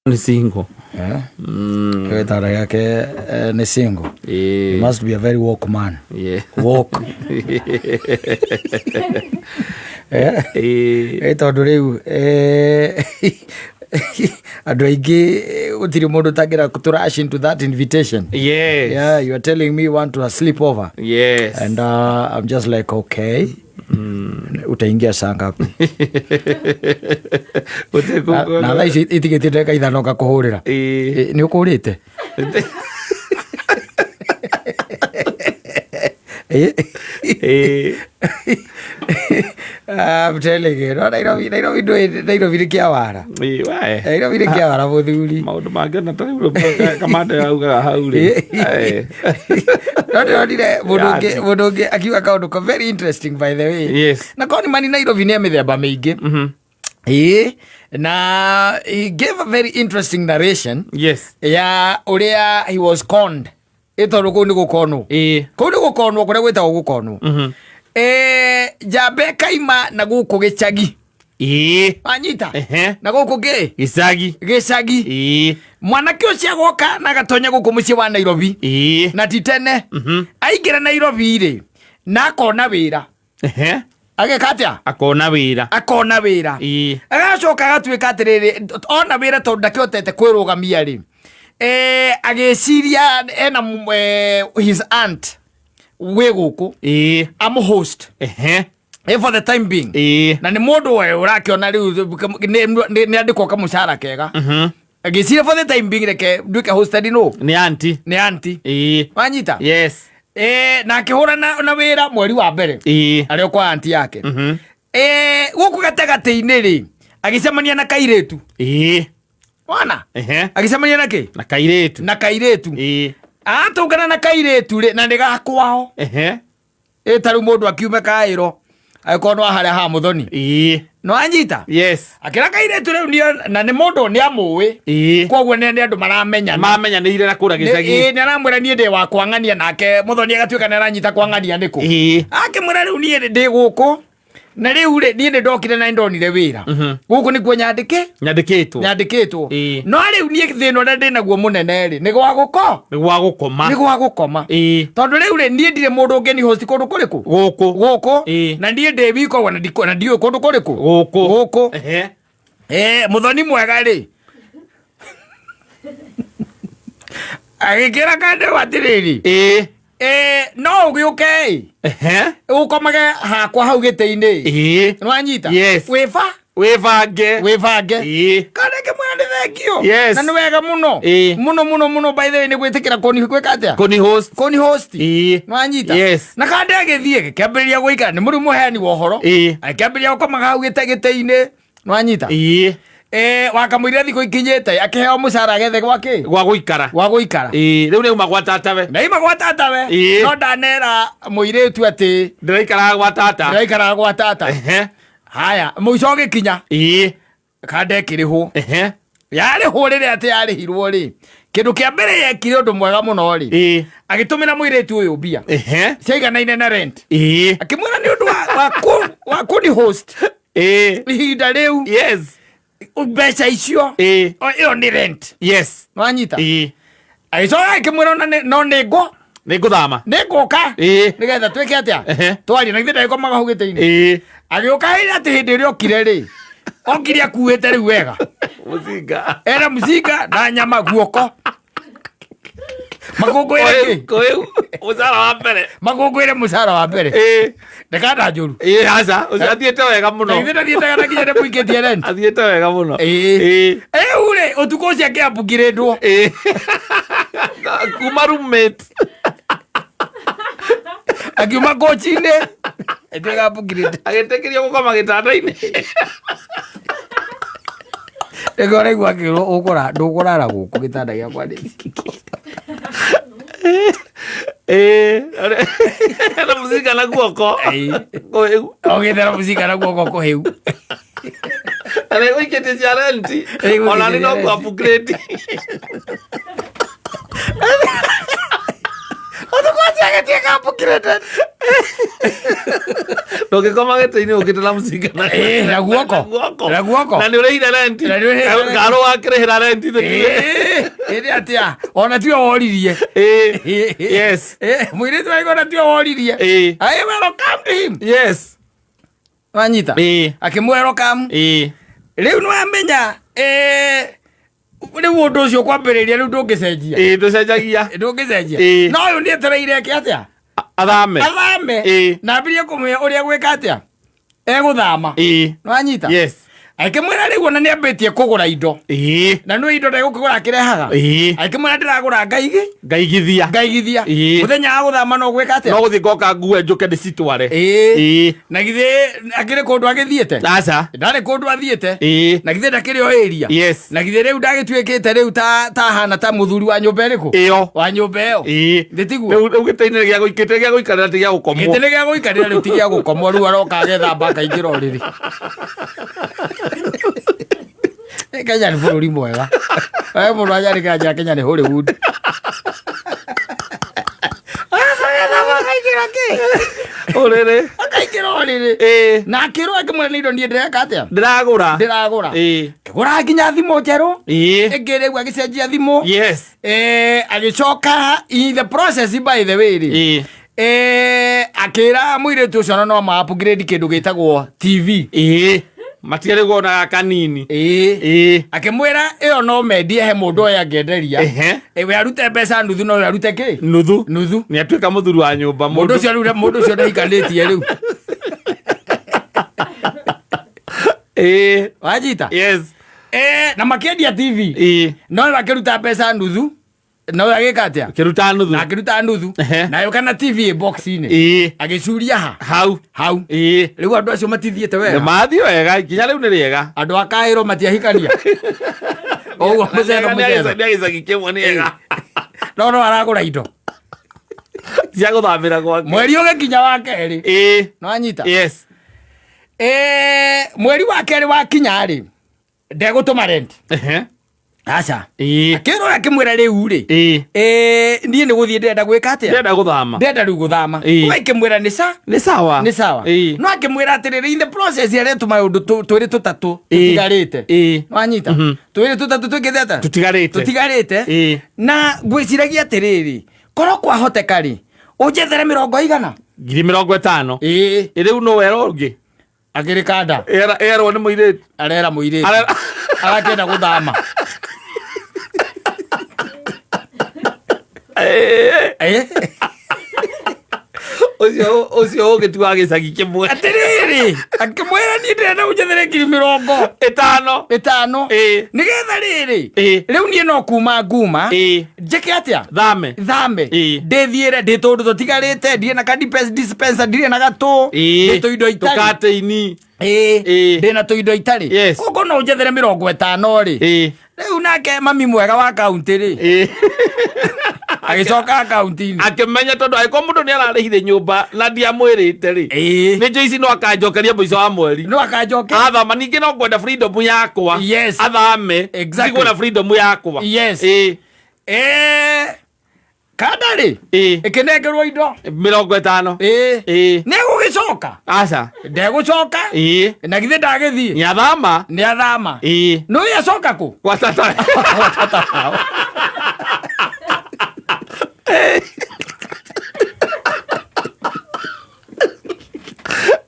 Nĩ single. Eh? Gĩtanda gĩake nĩ single. Ĩĩ. He must be a very woke man. Yeah. Woke. Eh? Ĩĩ. Tondũ rĩu andũ aingĩ gũtirĩ mũndũ ũtangĩra to rush into that invitation. Yes. Yeah, you are telling me you want to a sleepover. Yes. And I'm just like, okay. Utaingia saa ngapi? Gũtirĩ Na thaa ici itigĩtie ndagĩka 5 ngakũhũrĩra. Ĩĩ. Nĩ ũkũrĩte? Ĩĩ. I'm telling you, no Nairobi, Nairobi ndũĩ, Nairobi nĩ kĩawara. Ĩĩ, we. Nairobi nĩ kĩawara mũthuri. Maũndũ mangĩ ona ta rĩu kamande augaga hau rĩ. Eh. No ndĩronire mũndũ ũngĩ Yaani. mũndũ ũngĩ akiuga kaũndũ ka very interesting by the way. Yes. Na korwo nĩ mani Nairobi nĩ ya mĩthemba mĩingĩ. Ĩĩ, na he gave a very interesting narration Yes. ya ũrĩa he was conned. Ĩ tondũ kũu nĩ gũkonwo. Ĩĩ. Kũu nĩ gũkonwo kũrĩa gwĩtagwo gũkonwo. Njamba ĩkaima na gũkũ gĩcagi. Ĩĩ. Wanyita? Ehe. Na gũkũ kĩ? Gĩcagi. Gĩcagi. Ĩĩ. Mwanake ũcio agoka na agatonya gũkũ mũciĩ wa Nairobi. Ĩĩ. Na ti tene. Aingĩra Nairobi rĩ, na akona wĩra. Ehe. Ageka atĩa? Akona wĩra. Akona wĩra. Ĩĩ. Agacoka agatuĩka atĩrĩrĩ, ona wĩra tondũ ndakĩhotete kwĩrũgamia rĩ, agĩciria ena his aunt wĩ gũkũ Ĩĩ. amũhost Ehe. For the time being. Ĩĩ. Na nĩ mũndũ we ũrakĩona rĩu nĩ andĩkwo kamũcara kega. Agĩciria for the time being reke nduĩke hosted nũ? Nĩ auntie. Nĩ auntie. Ĩĩ. Wanyita? Yes. Na akĩhũra na wĩra mweri wa mbere. Ĩĩ. Arĩ o kwa auntie yake. Gũkũ gatagatĩ-inĩ rĩ, agĩcemania na kairĩtu. Ĩĩ. Wana? Ehe. Agĩcemania na kĩ? Na kairĩtu. Na kairĩtu. Ĩĩ. Atũngana na kairĩtu rĩ, na nĩ gakwao. Ehe. Ĩ ta rĩu mũndũ akiume kaĩro, agĩkorwo no harĩa ha mũthoni. Ĩĩ. No anyita? Yes. Akĩra kairĩtu rĩu niĩ, na nĩ mũndũ nĩ amũĩ. Ĩĩ. Koguo nĩ andũ maramenyana. Mamenyanĩire na kũrĩa gĩcagi. Ĩĩ, nĩ aramwĩra niĩ ndĩ wa kwang'ania nake mũthoni agatuĩka nĩ aranyita kwang'ania nĩkũ. Ĩĩ. Akĩmwĩra rĩu niĩ ndĩ gũkũ. Na rĩu rĩ, niĩ nĩ ndokire na nĩ ndonire wĩra. Gũkũ nĩkuo nyandĩke? Nyandĩkĩtwo. Nyandĩkĩtwo. Ĩĩ. No rĩu niĩ thĩna ũrĩa ndĩ naguo mũnene rĩ, nĩ gwa gũko? Nĩ gwa gũkoma. Nĩ gwa gũkoma. Ĩĩ. Tondũ rĩu rĩ, niĩ ndirĩ mũndũ ũngĩ ni host kũndũ kũrĩkũ? Gũkũ. Gũkũ. Ĩĩ. Na niĩ ndĩ wika ũguo na ndiũĩ kũndũ kũrĩkũ? Gũkũ. Gũkũ. Ehe. Mũthoni mwega rĩ. Agĩkĩra kandũ atĩrĩrĩ. Ĩĩ. No ũgĩũke ĩ. Ehe. Ũkomage hakwa hau gĩtĩ-inĩ. Ĩĩ. Nĩwanyita? Yes. Wĩba? Wĩbange. Wĩbange. Ĩĩ. Kana ngĩmwĩra nĩ thengio. Yes. Na nĩ wega mũno. Ĩĩ. Mũno mũno mũno by the way nĩ gwĩtĩkĩra kũni gwĩka atĩa? Kũni host. Kũni host. Ĩĩ. Nĩwanyita? Yes. Na kande agĩthiĩ gĩkĩambĩrĩria gũikara nĩ mũrĩ mũheani wa ũhoro. Ĩĩ. Agĩkĩambĩrĩria gũkomaga hau gĩtĩ-inĩ. Nĩwanyita? Ĩĩ. Wakamũira thikũ ikinyĩte akĩheo mũcara agethe gwa kĩ? Gwa gũikara. Gwa gũikara. Ĩĩ, rĩu nĩauma gwa tatawe. Nĩauma gwa tatawe. Ĩĩ. No ndanera mũirĩtu atĩ ndĩraikaraga gwa tata. Ndĩraikaraga gwa tata. Ehe. Haya, mũico ũgĩkinya. Ĩĩ. Kanda ĩkĩrĩhwo. Ehe. Yarĩhwo rĩrĩa atĩ yarĩhirwo rĩ, kĩndũ kĩa mbere yekire ũndũ mwega mũno rĩ. Ĩĩ. Agĩtũmĩra mũirĩtu ũyũ mbia. Ehe. Ciaiganaine na rent. Ĩĩ. Akĩmwĩra nĩ ũndũ wa kũni host. Ĩĩ. Ihinda rĩu. Yes. Mbeca icio. Ĩĩ. O, ĩyo nĩ rent. Yes. Nĩwanyita? Ĩĩ. Agĩcoka akĩmwĩra ona no nĩ ngũ. Nĩ ngũthama. Nĩ ngũka. Ĩĩ. Nĩgetha twĩke atĩa? Ehe. Twarie na githĩ ndagĩkomaga hau gĩtĩ-inĩ. Ĩĩ. Agĩũka hĩndĩ atĩ hĩndĩ ĩrĩa okire rĩ, okire akuĩte rĩu wega. Mũcinga. Ena mũcinga na nyama guoko. Makũngũĩre kĩ? Kũĩu, mũcara wa mbere. Makũngũĩre mũcara wa mbere. Ĩĩ. Ndekanda njũru. Ĩĩ, aca, ũcio athiĩte wega mũno. Na githĩ ndathiĩte na nginya ndĩmũikĩtie rent. Athiĩte wega mũno. Ĩĩ. Ĩĩ. Rĩu rĩ, ũtukũ ũcio akĩambukirĩndwo. Ĩĩ. Kuma roommate. Akiuma kochi-inĩ. Ĩtuĩka upgrade. Agĩtĩkĩrio gũkoma gĩtanda-inĩ. Nĩkĩo ũraigua akĩrwo ndũkũrara gũkũ gĩtanda gĩakwa nĩ Ĩĩ. Na mũcinga na guoko. Ĩĩ. Kũhĩu. Ũgĩte na mũcinga na guoko kũhĩu. Na nĩ gũikĩtie cia rent. Nĩ Ona nĩ no gũikĩtie kũ upgrade. Ũtukũ ũcio Agĩtuĩka upgraded. Ndũngĩkoma gĩtĩ-inĩ ũkĩte na mũcinga na Ĩĩ, na guoko. guoko. Na guoko. Na nĩ ũrĩhire renti. Na nĩ ũrĩhire renti. Karũ wakĩrĩhĩra renti thĩ. Ĩĩ, ĩrĩ atĩa ona tiwe woririe. Ĩĩ. Yes. Mũirĩtu waigua ona tiwe woririe. Ĩĩ. I welcomed him. Yes. Wanyita. Ĩĩ. Akĩmwelcome. Ĩĩ. Rĩu nĩwamenya rĩu ũndũ ũcio kwambĩrĩria rĩu ndũngĩcenjia. Ĩĩ ndũcenjagia. Ndũngĩcenjia. Ĩĩ. No ũyũ nĩetereire eke atĩa? Athame. Athame. Ĩĩ. Na ambĩrĩrie kũmwĩra ũrĩa gwĩka atĩa? Egũthama. Ĩĩ. Nĩwanyita? Yes. Akĩmwĩra rĩu ona nĩambĩtie kũgũra indo. Ĩĩ. Na nĩ indo ndegũkĩgũra akĩrehaga. Ĩĩ. Akĩmwĩra ndĩragũra ngaigi Ngaigithia. ngaigithia. Ĩĩ. Mũthenya wa gũthama no gwĩka atĩa? No gũthiĩ ngoka ngue njũke ndĩcitware. Ĩĩ. Ĩĩ. Na githĩ akĩrĩ kũndũ agĩthiĩte? Aca. Ndarĩ kũndũ athiĩte. Ĩĩ. Na githĩ ndakĩrĩ o area? Yes. Na githĩ rĩu ndagĩtuĩkĩte rĩu ta hana ta mũthuri wa nyũmba ĩrĩkũ? Ĩyo. Wa nyũmba ĩyo. Ĩĩ. Thĩ tiguo? Rĩu rĩu gĩtĩ-inĩ gĩa gĩtĩ gĩa gũikarĩra ti gĩa gũkomwo. Gĩtĩ nĩ gĩa gũikarĩra rĩu ti gĩa gũkomwo rĩu aroka agethamba akaingĩra ũrĩrĩ. Kenya nĩ bũrũri mwega. We mũndũ anjarĩkĩra njĩra Kenya nĩ Hollywood. Agethamba akaingĩra kĩ? Ũrĩrĩ. Akaingĩra ũrĩrĩ. Ĩĩ. Na akĩrwo akĩmwĩra nĩ indo niĩ ndĩreka atĩa? Ndĩragũra. Ndĩragũra. Ĩĩ. Akĩgũra nginya thimũ njerũ. Ĩĩ. Ĩngĩ rĩu agĩcenjia thimũ. Yes. Agĩcoka in the process by the way rĩ. Ĩĩ. Akĩra mũirĩtu ũcio ona no ma upgrade kĩndũ gĩtagwo TV. Ĩĩ. Matigare kuonaga kanini. Ĩĩ. Ĩĩ. Akĩmwĩra ĩyo no mendie he mũndũ ũyũ angĩenderia. Ehe. We arute mbeca nuthu no we arute kĩ? Nuthu. Nuthu. Nĩ atuĩka mũthuri wa nyũmba. Mũndũ ũcio rĩu mũndũ ũcio ndahikanĩtie rĩu. Ĩĩ. Wanyita? Yes. Na makĩendia TV. Ĩĩ. No we akĩruta mbeca nuthu. No we agĩka atĩa? Kĩruta nuthu. Na akĩruta nuthu. Ehe. Nayo kana TV ĩ box-inĩ. Ĩĩ. Agĩcuria ha? Hau. Hau. Ĩĩ. Rĩu andũ acio matithiĩte Nĩ wega. mathiĩ wega ikinya rĩu nĩ rĩega. Andũ a Kaĩro matiahikania. Ũguo mũcetho mũcetho. Nĩ gĩcagi kĩmwe nĩ ega. No no aragũra indo. Cia gũthamĩra gwake. Mweri ũgĩkinya wa kerĩ. Ĩĩ. Nĩwanyita? Yes. Mweri wa kerĩ wakinya rĩ, ndegũtũma rent. Ehe. Aca. Ĩĩ. Akĩrwo akĩmwĩra rĩu rĩ. Ĩĩ. Niĩ nĩ gũthiĩ ndĩrenda gwĩka atĩa? Ndĩrenda gũthama. Ndĩrenda rĩu gũthama. Ĩĩ. We akĩmwĩra nĩ sa? Nĩ sawa. Nĩ sawa. Ĩĩ. No akĩmwĩra atĩrĩrĩ in the process aretũma ũndũ twĩrĩ tũtatũ Ĩĩ. tũtigarĩte. Ĩĩ. Wanyita? Twĩrĩ tũtatũ twĩkĩte atĩa? Tũtigarĩte. Tũtigarĩte. Ĩĩ. Na ngwĩciragia atĩrĩrĩ, korwo kwahoteka rĩ, ũnjethere mĩrongo igana? 50,000. Ĩĩ. Rĩu no wero ũngĩ. Akĩrĩ kanda. Erwo nĩ mũirĩtu. Arera mũirĩtu. Arera- Arakĩenda gũthama. Ũcio ũcio ũngĩ ti wa gĩcagi kĩmwe. Atĩrĩrĩ, akĩmwĩra niĩ ndĩrenda ũnjethere 50,000. 50. Ĩĩ. Nĩgetha rĩrĩ, Ĩĩ. rĩu niĩ no kuma nguma. Ĩĩ. Njĩke atĩa? Thame. Thame. Ĩĩ. Ndĩthiĩre ndĩ tũndũ tũtigarĩte, ndirĩ na ka dispenser, ndirĩ na gatũ. Ĩĩ. Ndĩ tũindo itarĩ. Tũkatĩini. Ĩĩ. Ĩĩ. Ndĩ na tũindo itarĩ. Yes. Koguo no ũnjethere 50 rĩ. Ĩĩ. Rĩu nake mami mwega wa kaunti rĩ. Ĩĩ. Agĩcoka kaunti-inĩ. Akĩmenya tondũ angĩkorwo mũndũ nĩ ararĩhire nyũmba na ndiamwĩrĩte rĩ. Ĩĩ. Nĩ njũĩ ici no akanjokeria mũico wa mweri. No akanjoke. Athama ningĩ no ngwenda freedom yakwa. Yes. Athame. Exactly. Ndigwo na freedom yakwa. Yes. Ĩĩ. Kanda rĩ. Ĩĩ. Ĩkĩnengerwo indo. 50. Ĩĩ. Ĩĩ. Nĩ egũgĩcoka. Aca. Ndegũcoka. Ĩĩ. Na githĩ ndagĩthiĩ. Nĩ athama. Nĩ athama. Ĩĩ. Nĩ ũyũ acoka kũ? Gwa tata. Gwa tata wao.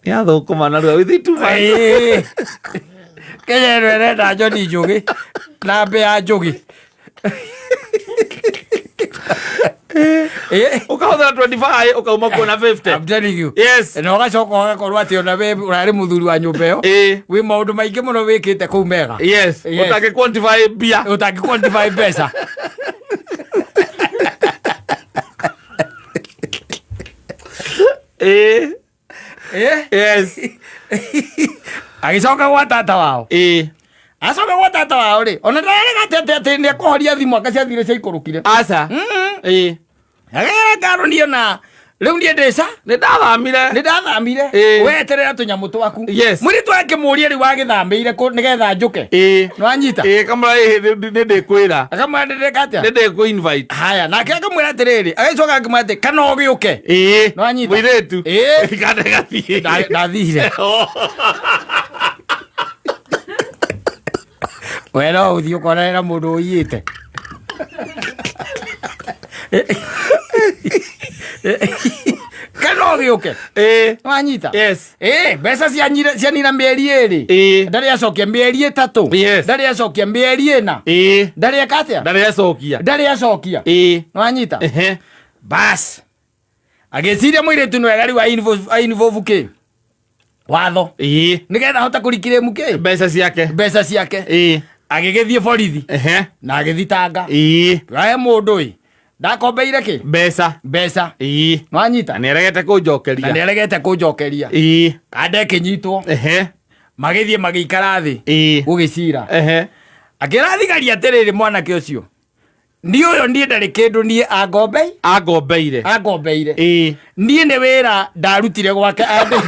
Nĩ athũkũma narua within 2 months. Ĩĩ. Kenya ĩno ĩrenda John Njũgĩ na mbĩa Njũgĩ. Ũkahũthĩra 25 ũkauma kuona 50. I'm telling you. Yes. Na ũgacoka ũgakorwo atĩ ona we ũrarĩ mũthuri wa nyũmba ĩyo. Ĩĩ. Wĩ maũndũ maingĩ mũno wĩkĩte kũu mega. Yes. Yes. Ũtangĩ quantify mbia. Ũtangĩ quantify mbeca. Ĩĩ. Yes. Agĩcoka gwa tata wao. Ĩĩ. Acoka gwa tata wao rĩ, ona ndararega atĩ atĩ atĩ nĩ ekũhoria thimũ anga ciathire ciaikũrũkire. Aca. Ĩĩ. Agera ngaro niĩ ona Rĩu niĩ ndĩca Nĩ ndathamire. Nĩ ndathamire. Ĩĩ. Weterera tũnyamũ twaku. Yes. Mũirĩtu akĩmũria, rĩu wagĩthamĩire kũ nĩgetha njũke? Ĩĩ. Nĩwanyita? Ĩĩ, kamũra ĩĩ, nĩ ndĩkwĩra. Akamwĩra ndĩreka atĩa? Nĩ ndĩkũ invite. Haya, nake akamwĩra atĩrĩrĩ, agĩcoka akĩmwĩra atĩ kana ũgĩũke. Ĩĩ. Nĩwanyita? Mũirĩtu. Ĩĩ. Kana gathiĩ. Ndathire. We no ũthiĩ ũkorere na mũndũ ũiyĩte. Kana ũgĩũke. Ĩĩ. Nĩwanyita? Yes. Ĩĩ, mbeca cianina mĩeri 2. Ĩĩ. Ndarĩ acokia mĩeri 3. Yes. Ndarĩ acokia mĩeri 4. Ĩĩ. Ndarĩ eka atĩa? Ndarĩ acokia. Ndarĩ acokia. Ĩĩ. Nĩwanyita? Ehe. Bas, agĩciria mũirĩtu nĩ wega rĩu ainvolve kĩ watho Ĩĩ. nĩgetha ahote kũrikirĩmu kĩ Mbeca ciake. Mbeca ciake. Ĩĩ. Agĩgĩthiĩ borithi Ehe. na agĩthitanga. Ĩĩ. Wae mũndũ ĩ ndakombeire kĩ Mbeca. Mbeca. Ĩĩ. Nĩwanyita? Na nĩaregete Na kũnjokeria. nĩaregete kũnjokeria. Ĩĩ. Kanda ĩkĩnyitwo. Ehe. Magĩthiĩ magĩikara thĩ Ĩĩ. gũgĩcira. Ehe. Akĩra thigari atĩrĩrĩ, mwanake ũcio niĩ ũyũ niĩ ndarĩ kĩndũ niĩ angombei Angombeire. Angombeire. Ĩĩ. Niĩ nĩ wĩra ndarutire gwake andĩ.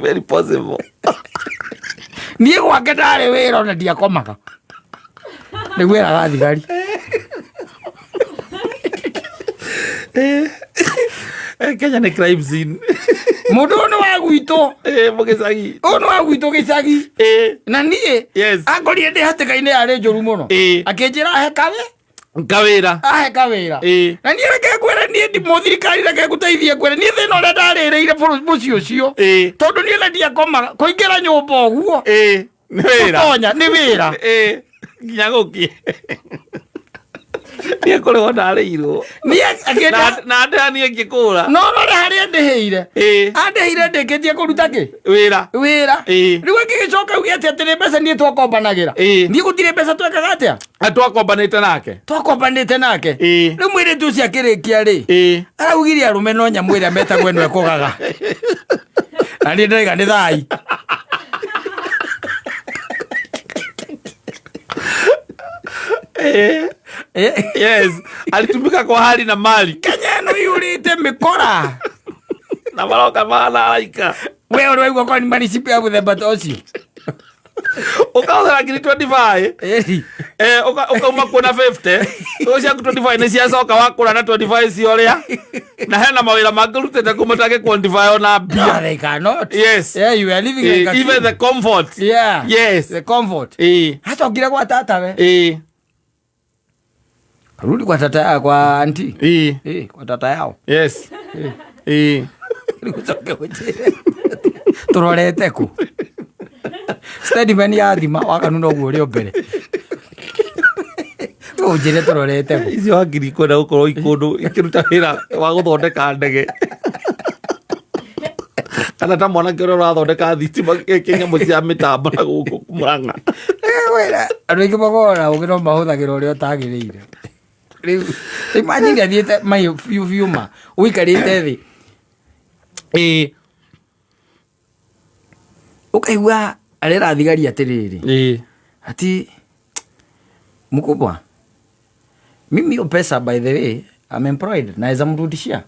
Very possible. Niĩ gwake ndarĩ wĩra ona ndiakomaga, nĩguo eraga thigari. Eh, Kenya nĩ crime scene. Mũndũ ũyũ nĩ wa gwitũ. Ĩĩ, mũgĩcagi. Ũyũ nĩ wa gwitũ gĩcagi. Ĩĩ. Na niĩ ankorire ndĩ hatĩka-inĩ yarĩ njũru mũno. Akĩnjĩra ahe kawe Kawĩra. Ahe kawĩra. Na niĩ reke ngwĩre, niĩ ndi mũthirikari, reke ngũteithie ngwĩre, niĩ thĩna ũrĩa ndarĩrĩire mũciĩ ũcio, tondũ niĩ na ndiakomaga, kũingĩra nyũmba ũguo Ĩĩ. Nĩ wĩra. Gũtonya nĩ wĩra. Ĩĩ. Nginya gũkie. Niĩ kũrĩhwo ndarĩirwo. Niĩ akĩnda Na ndĩha niĩ ngĩkũra. No rore harĩa ndĩhĩire. Andĩhĩire ndĩkĩtie kũruta kĩ? Wĩra. Wĩra. Rĩu angĩgĩcoka uge atĩ atĩrĩ mbeca niĩ twakombanagĩra. Niĩ gũtirĩ mbeca twekaga atĩa? Twakombanĩte nake. Twakombanĩte nake. Rĩu mũirĩtu ũcio akĩrĩkia rĩ, araugire arũme no nyamũ ĩrĩa metagwo ĩno ĩkũgaga, na niĩ ndĩraiga nĩ thai. Yes. Alitumika kwa hali na mali. Kenya ĩno iyũrĩte mĩkora. Na maroka mahana araika. We ũrĩ waigua kwa maricipi ya mũthemba ta ũcio? Ũkahũthĩra ngiri 25. Eh, ũkauma kuo na 50. Ũcio ciaku 25 nĩ ciacoka wakũra na 25 ciorĩa. Na hena mawĩra mangĩ ũrutĩte kũu matangĩ quantify ona mbia. No, they cannot. Yes. Yeah, you are living like a Even king. the comfort. Yeah. Yes. The comfort. Acokire gwa tatawe. Karudi kwa tata yao, kwa auntie. Eh, kwa tata yao. Yes. Eh. Rĩu ũcoke ũnjĩre tũrorete kũ? Steadman ya thima wakanu noguo ũrĩ o mbere. Rĩu ũnjĩre tũrorete kũ? Icio hakiri kwenda gũkorwo ikũndũ ikĩruta wĩra wa gũthondeka ndege kana ta mwanake ũrĩa ũrathondeka thitima kĩnyamũ cia mĩtambo na gũkũ Murang'a. Wĩra andũ aingĩ makoragwo na ũgĩ no mahũthagĩra ũrĩa ũtagĩrĩire. Rĩu imagine athiĩte mahiũ biũ biũ ma ũikarĩte thĩ. Ũkaigua arera thigari atĩrĩrĩ, ati mkubwa, mimi hiyo pesa, by the way, I'm employed, naweza mrudishia.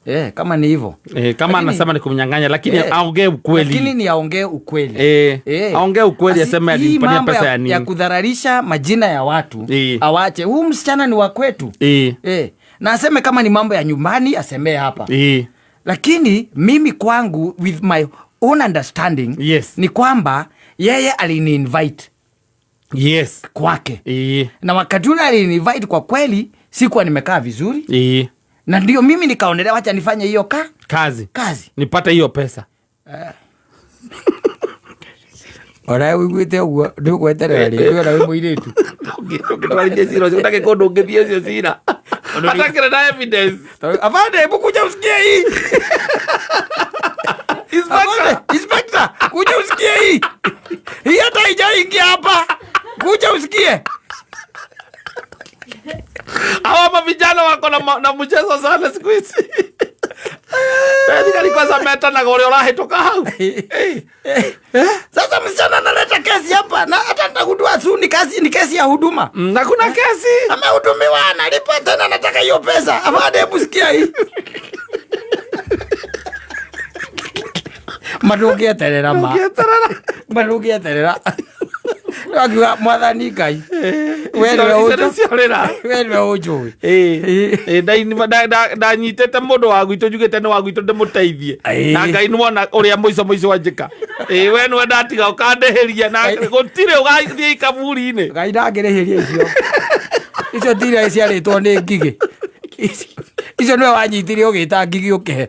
Eh, kama ni hivyo. Eh, kama anasema ni kumnyang'anya, lakini aongee ukweli. Lakini ni aongee ukweli. Aongee ukweli, aseme Hii alinipatia mambo pesa ya nini. Ya kudhararisha majina ya watu awache. Huu msichana ni wa kwetu. Na aseme kama ni mambo ya nyumbani asemee hapa. Lakini mimi kwangu, with my own understanding, ni kwamba yeye alini-invite kwake. Na wakati ule alini-invite, kwa kweli sikuwa nimekaa vizuri. Na ndio mimi nikaonelea wacha nifanye hiyo kazi. Kazi. Nipate hiyo pesa. Ona wiguĩte ũguo ndũgweterera rĩngĩ ona wĩ mũirĩtu. Ũngĩtwarithia cira ũcio ũtarĩ kũndũ ũngĩthiĩ ũcio cira. Hatakĩrĩ na evidence. Afande, hebu kuja usikie hii. Inspector. Afande, inspector, kuja usikie hii. Hii hata haijaingia hapa. Kuja usikie. Hawa mavijana wako na mchezo sana siku hizi. Thigari kwanza metanaga ũrĩa ũrahĩtũka hau. Sasa msichana analeta kesi hapa na hata nitagundua soon kazi, ni kesi ya huduma. Na kuna kesi. Amehudumiwa, analipa tena, anataka hiyo pesa. Afande, hebu sikia hii. Matũngĩeterera ma. Ũngĩeterera. Matũngĩeterera. Akiuga mwathani Ngai, we nĩwe Icio nĩcio rĩra. we nĩwe ũnjũĩ. Ndanyitĩte mũndũ wa gwitũ njugĩte nĩ wa gwitũ ndĩmũteithie. Ĩĩ. Na Ngai nĩwona ũrĩa mũico mũico wanjĩka. Ĩĩ, we nĩwe ndatiga ũkandĩhĩria na gũtirĩ ũgathiĩ ikaburi-inĩ. Ngai ndangĩrĩhĩria icio. Icio ti iria ciarĩtwo nĩ ngigĩ. Icio nĩwe wanyitire ũgĩta ngigĩ ũkĩhe.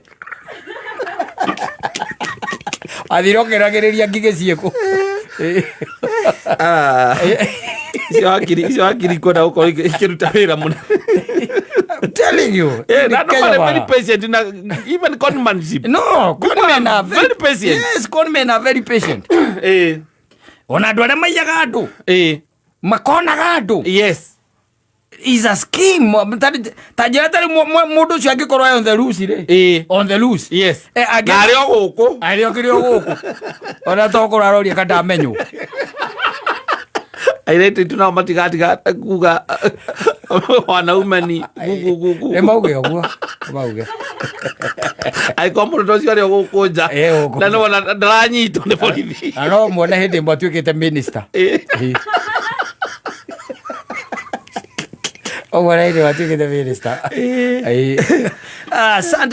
Wathire ũkĩragĩrĩria ngigĩ ciĩkũ. Icio hakiri kwenda gũkorwo ikĩruta wĩra mũno. I'm telling you. Eh, Ni na Kenya andũ marĩ bana. very patient na even conmanship. No, con men are very patient. Yes, con men are very patient. Ona andũ arĩa maiyaga andũ, makonaga andũ. Is a scheme. Ta njĩra tarĩ mũndũ ũcio angĩkorwo on the loose rĩ. On the loose. Eh, Na arĩ o gũkũ. Arĩ okĩrĩ o gũkũ. Ona tokorwo aroria kana ndamenywo. Airĩtu aitũ nao matigatiga kuga wanaume ni gugu gugu. Nĩ mauge ũguo. Nĩ mauge. Angĩkorwo mũndũ ta ũcio arĩ o gũkũ nja Eh, gũkũ na nĩwona ndaranyitwo nĩ borithi. Na no muone hĩndĩ ĩmwe atuĩkĩte minister. Ũguo na hĩndĩ ĩmwe atuĩkĩte minister. Asante.